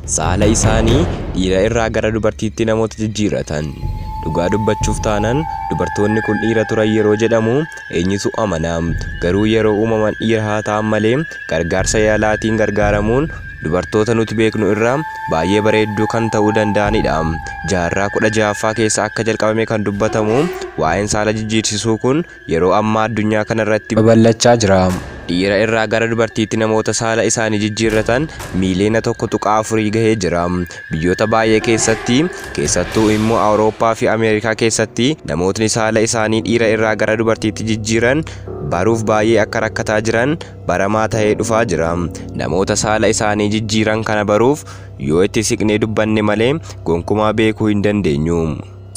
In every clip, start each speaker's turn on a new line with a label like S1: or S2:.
S1: Saala isaanii dhiira irraa gara dubartiitti namoota jijjiirratan. Dhugaa dubbachuuf taanaan dubartoonni kun dhiira turan yeroo jedhamu eenyutu amana? Garuu yeroo uumaman dhiira haa ta'an malee gargaarsa yaalaatiin gargaaramuun dubartoota nuti beeknu irraa baay'ee bareedduu kan ta'uu danda'anidha. Jaarraa 16ffaa keessa akka jalqabame kan dubbatamu waa'een saala jijjiirsisuu kun yeroo ammaa addunyaa kanarratti babal'achaa jira. Dhiira irraa gara dubartiitti namoota saala isaanii jijjiirratan miiliyoona 1.4 gahee jira. Biyyoota baay'ee keessatti, keessattuu immoo Awurooppaa fi Ameerikaa keessatti namootni saala isaanii dhiira irraa gara dubartiitti jijjiiran baruuf baay'ee akka rakkataa jiran baramaa tahee dhufaa jira. Namoota saala isaanii jijjiiran kana baruuf yoo itti siqnee dubbanne malee gonkumaa beekuu hin dandeenyu.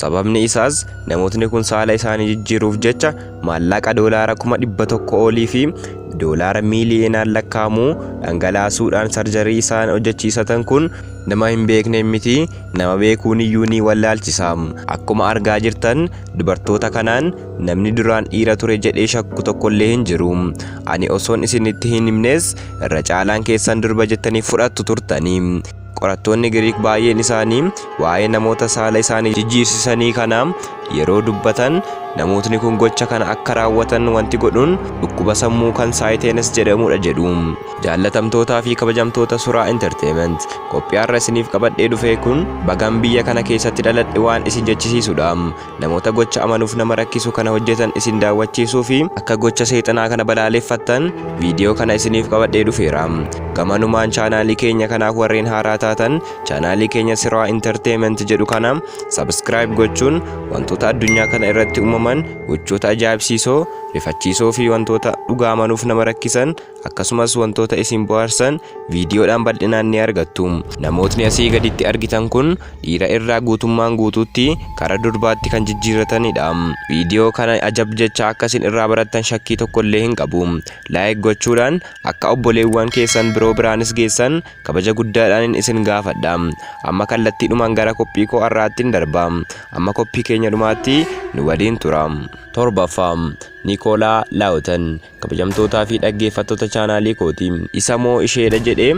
S1: Sababni isaas namootni kun saala isaanii jijjiiruuf jecha maallaqa doolaara 100,000 olii fi doolaara miiliyoonaan lakkaa'amu dhangalaasuudhaan sarjarii isaan hojjechiisatan kun nama hin beekneen miti, nama beekuun iyyuu ni wallaalchisa. Akkuma argaa jirtan dubartoota kanaan namni duraan dhiira ture jedhee shakku tokkollee hin jiru. Ani osoon isinitti hin himnes irra caalaan keessan durba jettanii fudhattu turtanii. Qorattoonni Giriik baay'een isaanii waa'ee namoota saala isaanii jijjiirsisanii kana yeroo dubbatan, namootni kun gocha kana akka raawwatan wanti godhuun dhukkuba sammuu kan saayiteenes jedhamudha jedhu. Jaallatamtootaa fi kabajamtoota Suraa Entertainment, qophii har'a isiniif qabadhee dhufee kun bagan biyya kana keessatti dhaladhe waan isin jechisiisudha. Namoota gocha amanuuf nama rakkisu kana hojjetan isin daawwachiisuu fi akka gocha seexanaa kana balaaleffattan viidiyoo kana isiniif qabadhee dhufeera. Gamanumaan chaanaalii keenya kanaaf warreen haaraa taatan chaanaalii keenya Siraa Entertainment jedhu kana subscribe gochuun wantoota addunyaa kana irratti uumaman, gochoota ajaa'ibsiisoo, rifachiisoo fi wantoota dhugaa amanuuf nama rakkisan, akkasumas wantoota isin bohaarsan viidiyoodhaan bal'inaan ni argattu. Namootni asii gaditti argitan kun dhiira irraa guutummaan guutuutti kara durbaatti kan jijjiirratanidha. Viidiyoo kana ajab jecha akka isin irraa barattan shakkii tokkollee hin qabu. Like gochuudhaan akka obboleewwan keessan biroo biraanis geessan kabaja guddaadhaanin isin gaafadha. Amma kallattiidhumaan gara qophii koo har'aattin darba. Amma qophii keenya dhumaatti nu waliin tura. 7ffaa Niikoolaa Laawutan. Kabajamtootaa fi dhaggeeffattoota chaanaalii kooti. Isa moo isheedha jedhee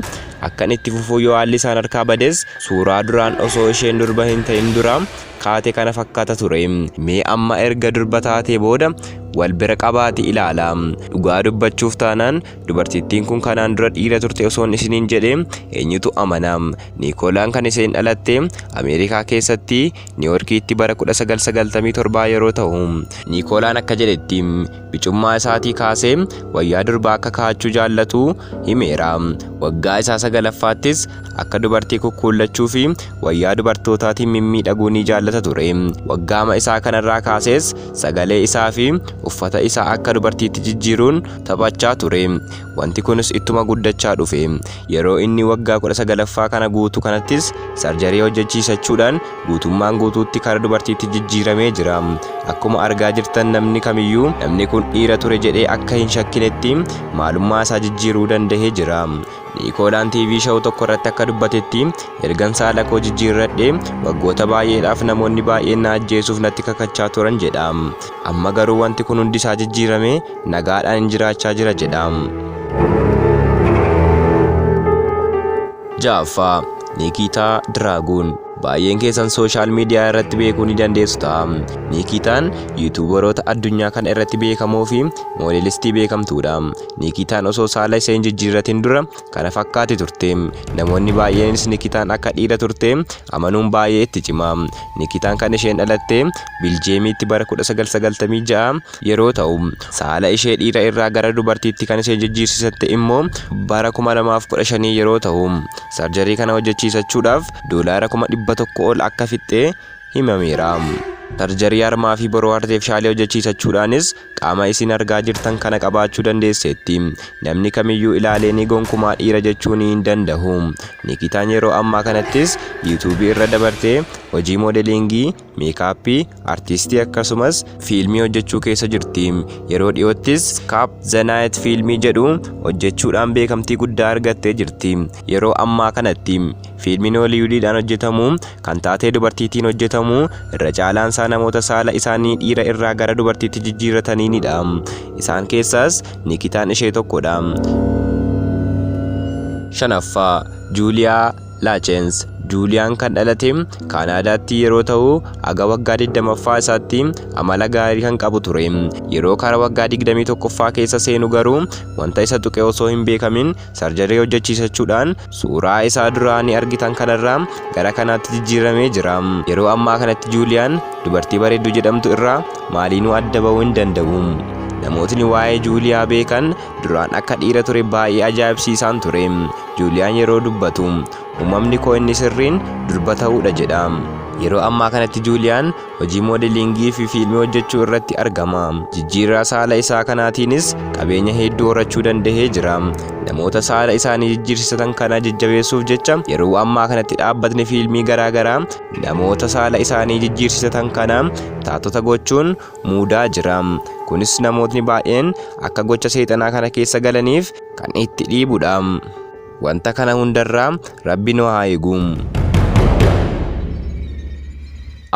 S1: akkan itti fufuu yoo haalli isaan harkaa bades, suuraa duraan osoo isheen durba hin ta'in dura kaate kana fakkaata ture. Mee amma erga durba taatee booda wal bira qabaati ilaala. Dhugaa dubbachuuf taanaan dubartittiin kun kanaan dura dhiira turte osoon isiniin jedhee eenyutu amana? Niikoolaan kan isheen dhalatte Ameerikaa keessatti Niiwoorkiitti bara 1997 yeroo ta'u, Niikoolaan akka jedhetti Bicummaa isaatii kaasee wayyaa durbaa akka kaa'achuu jaallatu himeera. Waggaa isaa sagalaffaattis akka dubartii kukkuullachuu fi wayyaa dubartootaatiin mimmiidhaguu ni jaallata ture. Waggaama isaa kanarraa kaasees sagalee isaa fi uffata isaa akka dubartiitti jijjiiruun taphachaa ture. Wanti kunis ittuma guddachaa dhufe. Yeroo inni waggaa 19ffaa kana guutu kanattis sarjarii hojjechiisachuudhaan guutummaan guutuutti kara dubartiitti jijjiiramee jira. Akkuma argaa jirtan namni kamiyyuu namni kun dhiira ture jedhee akka hin shakkinetti maalummaa isaa jijjiiruu dandahee jira. Niikoolaan TV show tokko irratti akka dubbatetti, ergan saala koo jijjiirradhee waggoota baay'eedhaaf namoonni baay'een na ajjeesuuf natti kakachaa turan jedha. Amma garuu wanti kun hundi isaa jijjiiramee nagaadhaan jiraachaa jira jedha. 6ffaa Niikiitaa Diraaguun. Baay'een keessan sooshaal miidiyaa irratti beekuu ni dandeessu ta'a. Niikiitaan yuutuubaroota addunyaa kana irratti beekamoo fi moodelistii beekamtuudha. Niikiitaan osoo saala ishee hin jijjiirratin dura kana fakkaati turte. Namoonni baay'eenis Nikitaan akka dhiira turte amanuun baay'ee itti cima. Nikitaan kan isheen dhalatte Biljeemiitti bara 1996 yeroo ta'u, saala ishee dhiira irraa gara dubartiitti kan isheen jijjiirsisatte immoo bara 2015 yeroo ta'u, sarjarii kana hojjechiisachuudhaaf doolaara 100,000 ol akka fixxe himameera. Sarjarii harmaa fi boroo arteefishaalii hojjechiisachuudhaanis qaama isin argaa jirtan kana qabaachuu dandeesseetti. Namni kamiyyuu ilaaleenii gonkumaa dhiira jechuunii hin dandahu. Nikitaan yeroo ammaa kanattis YouTube irra dabartee hojii moodeliingii, meekaappii, artiistii akkasumas fiilmii hojjechuu keessa jirti. Yeroo dhiyoottis Cap the Night fiilmii jedhu hojjechuudhaan beekamtii guddaa argattee jirti. Yeroo ammaa kanatti fiilmiin Hooliwudiidhaan hojjetamu kan taatee dubartiitiin hojjetamu irra caalaansaa namoota saala isaanii dhiira irraa gara dubartiitti jijjiirrataniinidha. Isaan keessaas Nikitaan ishee tokkodha. 5ffaa Juuliyaa Lachens. Juuliyaan kan dhalate Kaanaadaatti yeroo ta'u haga waggaa 20ffaa isaatti amala gaarii kan qabu ture. Yeroo kara waggaa 21ffaa keessa seenu garuu wanta isa tuqe osoo hin beekamin sarjarii hojjechiisachuudhaan suuraa isaa duraanii argitan kanarraa gara kanaatti jijjiiramee jira. Yeroo ammaa kanatti Juuliyaan dubartii bareedduu jedhamtu irraa maaliinuu adda ba'uu hin danda'u. Namootni waa'ee Juuliyaa beekan duraan akka dhiira ture baay'ee ajaa'ibsiisaan ture. Juuliyaan yeroo dubbatu uumamni koo inni sirriin durba ta'uudha jedha. Yeroo ammaa kanatti Juuliyaan hojii moodeliingii fi fiilmii hojjechuu irratti argama. Jijjiirraa saala isaa kanaatiinis qabeenya hedduu horachuu danda'ee jira. Namoota saala isaanii jijjiirsisatan kana jajjabeessuuf jecha yeroo ammaa kanatti dhaabbatni fiilmii garaa garaa namoota saala isaanii jijjiirsisatan kana taatota gochuun muudaa jira. Kunis namootni baay'een akka gocha seexanaa kana keessa galaniif kan itti dhiibudha. Wanta kana hundarraa Rabbi nu haa eegu.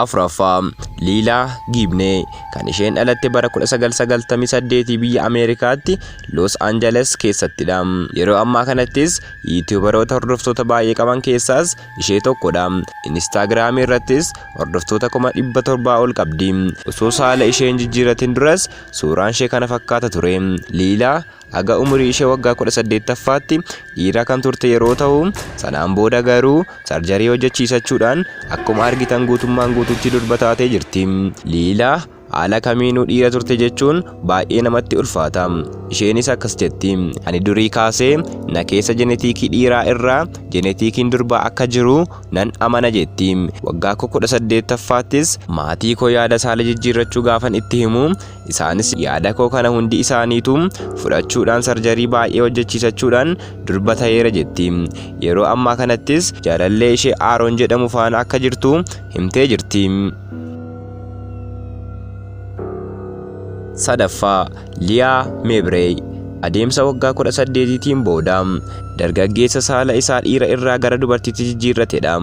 S1: Afuraffaa Liilaa Giibnee kan isheen dhalatte bara 1998 biyya Ameerikaatti Los Angeles keessattidha. Yeroo ammaa kanattis yuutuubaroota hordoftoota baay'ee qaban keessaas ishee tokkodha. Inistaagiraamii irrattis hordoftoota 700,000 ol qabdi. Osoo saala ishee hin jijjiiratin duras suuraan ishee kana fakkaata ture. Liilaa haga umurii ishee waggaa 18ffaatti dhiira kan turte yeroo ta'u, sanaan booda garuu sarjarii hojjechiisachuudhaan akkuma argitan guutummaan guutuutti durba taatee jirti. Liilaa haala kamiinuu dhiira turte jechuun baay'ee namatti ulfaata. Isheenis akkas jetti. Ani durii kaasee na keessa jenetiikii dhiiraa irraa jenetiikiin durbaa akka jiru nan amana jetti. Waggaa koo 18ffaattis maatii koo yaada saala jijjiirrachuu gaafan itti himu isaanis yaada koo kana hundi isaaniitu fudhachuudhaan sarjarii baay'ee hojjechiisachuudhaan durba ta'eera jetti. Yeroo ammaa kanattis jaalallee ishee Aaroon jedhamu faana akka jirtu himtee jirti. Sadaffaa Liyaa Meebreey adeemsa waggaa 18tiin booda dargaggeessa saala isaa dhiira irraa gara dubartiitti jijjiirratedha.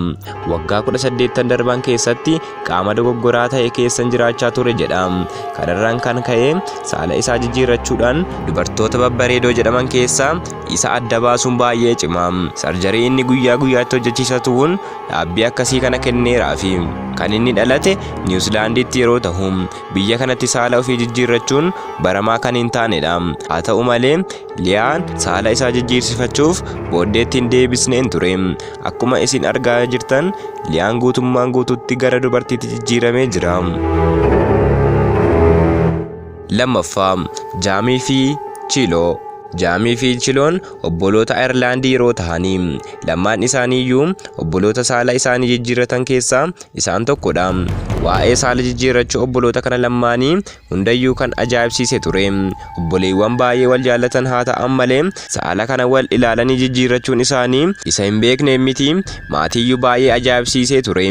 S1: Waggaa 18 darban keessatti qaama dogoggoraa ta'e keessan jiraachaa ture jedha. Kanarraan kan ka'e saala isaa jijjiirrachuudhaan dubartoota babbareedoo jedhaman keessaa isa adda baasuun baay'ee cima. Sarjarii inni guyyaa guyyaatti hojjechiisatu kun dhaabbii akkasii kana kenneeraafi. Kan inni dhalate Niwuzilaanditti yeroo ta'u biyya kanatti saala ofii jijjiirrachuun baramaa kan hin taanedha. Haa ta'u malee Liyaan saala isaa jijjiirsifachuuf booddeetti hin deebisneen ture. Akkuma isin argaa jirtan Liyaan guutummaan guututti gara dubartiitti jijjiiramee jira. Lammaffaa Jaamii fi Chiiloo. Jaamii fi Chiloon obboloota Ayerlaandii yeroo tahanii lammaan isaanii iyyuu obboloota saala isaanii jijjiirratan keessaa isaan tokkodha. Waa'ee saala jijjiirrachuu obboloota kana lammaanii hundayyuu kan ajaa'ibsiise ture. Obboleewwan baay'ee wal jaallatan haa ta'an malee saala kana wal ilaalanii jijjiirrachuun isaanii isa hin beekneen miti maatiiyyuu baay'ee ajaa'ibsiisee ture.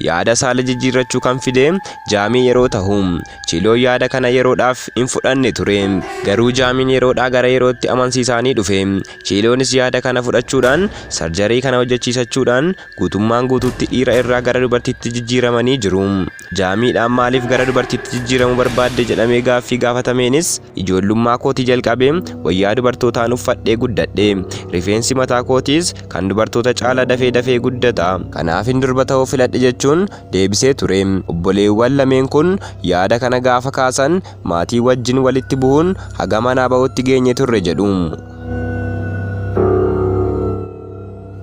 S1: Yaada saala jijjiirrachuu kan fide Jaamii yeroo tahu Chiloon yaada kana yeroodhaaf hin fudhanne ture. Garuu Jaamiin yeroodhaa gara yerootti amansiisaanii dhufe. Chiloonis yaada kana fudhachuudhaan sarjarii kana hojjechiisachuudhaan guutummaan guutuutti dhiira irraa gara dubartiitti jijjiiramanii jiru. Jaamiidhaan maaliif gara dubartiitti jijjiiramuu barbaadde jedhamee gaaffii gaafatameenis ijoollummaa kootii jalqabee wayyaa dubartootaan uffadhee guddadhe. Rifeensi mataa kootiis kan dubartoota caala dafee dafee guddata. Kanaafin durba ta'uu filadhe jechuun deebisee ture. Obboleewwan lameen kun yaada kana gaafa kaasan maatii wajjin walitti bu'uun haga manaa ba'utti geenye turre jedhu.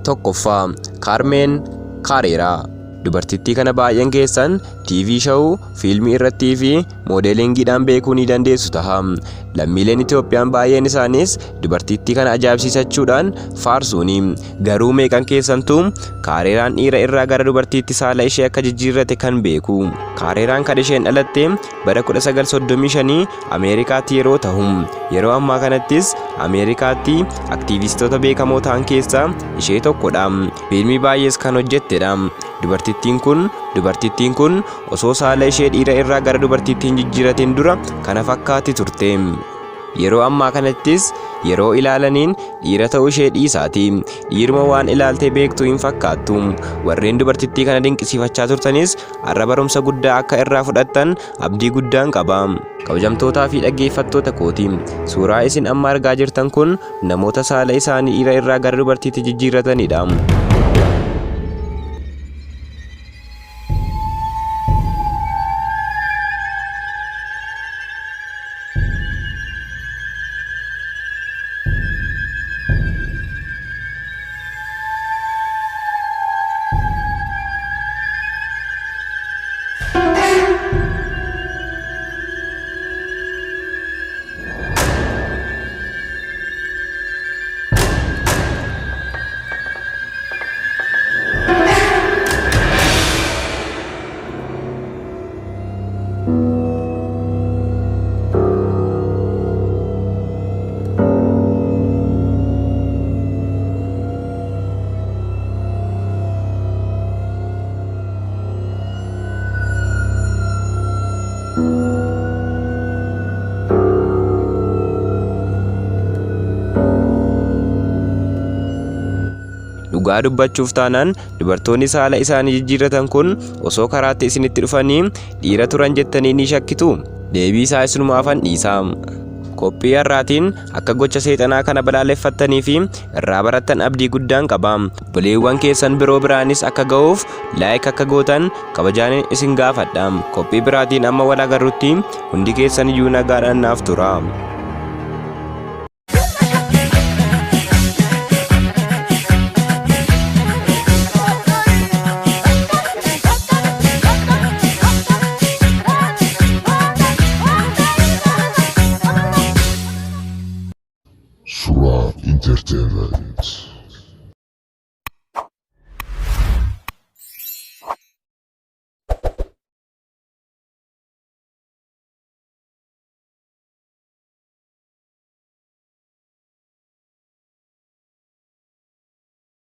S1: Tokkoffaa Kaarmeen Kaareeraa. Dubartittii kana baay'een keessan TV show, fiilmii irrattii fi moodeelingiidhaan beekuu ni dandeessu taha. Lammiileen Itoophiyaan baay'een isaaniis dubartittii kana ajaa'ibsiisachuudhaan faarsuuni. Garuu meeqan keessantu Kaareeraan dhiira irraa gara dubartiitti saala ishee akka jijjiirrate kan beeku? Kaareeraan kan isheen dhalatte bara 1935 Ameerikaatti yeroo tahu, yeroo ammaa kanattis Ameerikaatti aktiivistoota beekamoo ta'an keessaa ishee tokkodha. Fiilmii baay'ees kan hojjettedha. Dubartittiin kun dubartittiin kun osoo saala ishee dhiira irraa gara dubartiitti hin jijjiiratin dura kana fakkaatti turte. Yeroo ammaa kanattis yeroo ilaalaniin dhiira ta'uu ishee dhiisaati. Dhiiruma waan ilaaltee beektu hin fakkaattu. Warreen dubartittii kana dinqisiifachaa turtanis har'a barumsa guddaa akka irraa fudhattan abdii guddaan qaba. Kabajamtootaa fi dhaggeeffattoota kooti. Suuraa isin amma argaa jirtan kun namoota saala isaanii dhiira irraa gara dubartiitti jijjiirratanidha. Dhugaa dubbachuuf taanaan dubartoonni saala isaanii jijjiirratan kun osoo karaatti isinitti dhufanii dhiira turan jettanii ni shakkituu? Deebii isaa isinumaafan dhiisa. Qophii har'aatiin akka gocha seexanaa kana balaaleffattanii fi irraa barattan abdii guddaan qaba. Obboleewwan keessan biroo biraanis akka ga'uuf like akka gootan kabajaan isin gaafadha. Qophii biraatiin amma wal agarrutti hundi keessan iyyuu nagaadhaan naaf tura.